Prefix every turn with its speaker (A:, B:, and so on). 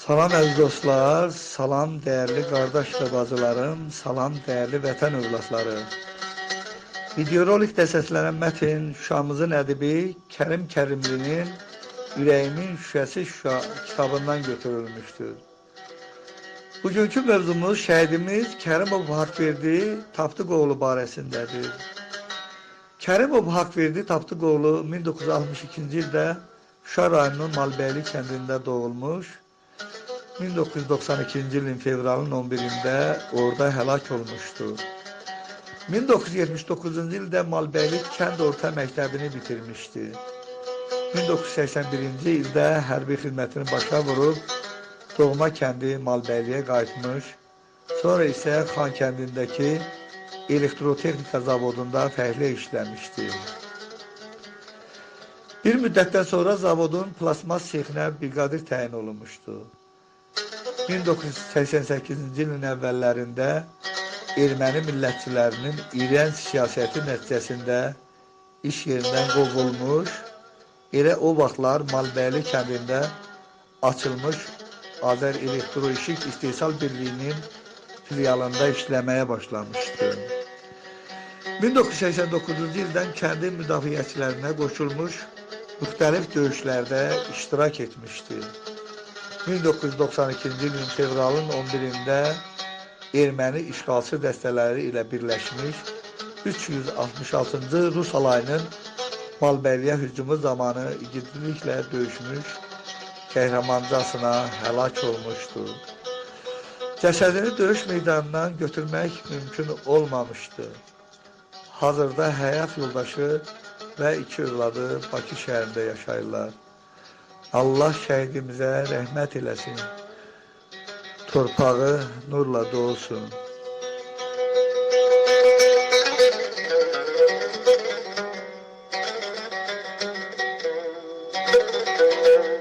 A: Salam əziz dostlar, salam dəyərli qardaş və bacılarım, salam dəyərli vətən övladları. Videorolikdə səslənən mətn Şuşamızın ədəbi Kərim Kərimlinin Ürəyimin Şüşəsi Şuşa kitabından götürülmüşdür. Bugünkü mövzumuz şəhidimiz Kərimov Haqverdi Tapdıqoğlu barəsindədir. Kərimov Haqverdi Tapdıqoğlu 1962-ci ildə Şuşa rayonunun Malbəyli kəndində doğulmuş, 1992-ci ilin fevralın 11-də orada həlak olmuşdu. 1979-cu ildə Malbəyli kənd orta məktəbini bitirmişdi. 1981-ci ildə hərbi xidmətini başa vurub doğma kəndi Malbəyliyə qayıtmış, sonra isə Xankəndindəki elektrotexnika zavodunda fəhlə işləmişdi. Bir müddətdən sonra zavodun plasmas sexinə briqadir təyin olunmuşdu. 1988-ci ilin əvvəllərində erməni millətçilərinin iyrənc siyasəti nəticəsində iş yerindən qovulmuş, elə o vaxtlar Malbəyli kəndində açılmış Azər Elektroişik İstehsal Birliyinin filialında işləməyə başlamışdı. 1989-cu ildən kəndin müdafiəçilərinə qoşulmuş, müxtəlif döyüşlərdə iştirak etmişdi. 1992-ci ilin fevralın 11-də erməni işğalçı dəstələri ilə birləşmiş 366-cı Rus alayının Malbəyliyə hücumu zamanı igidliklə döyüşmüş, qəhrəmancasına həlak olmuşdu. Cəsədini döyüş meydanından götürmək mümkün olmamışdı. Hazırda həyat yoldaşı və iki övladı Bakı şəhərində yaşayırlar. Allah şəhidimizə rəhmət eləsin. Torpağı nurla dolsun.
B: Thank you.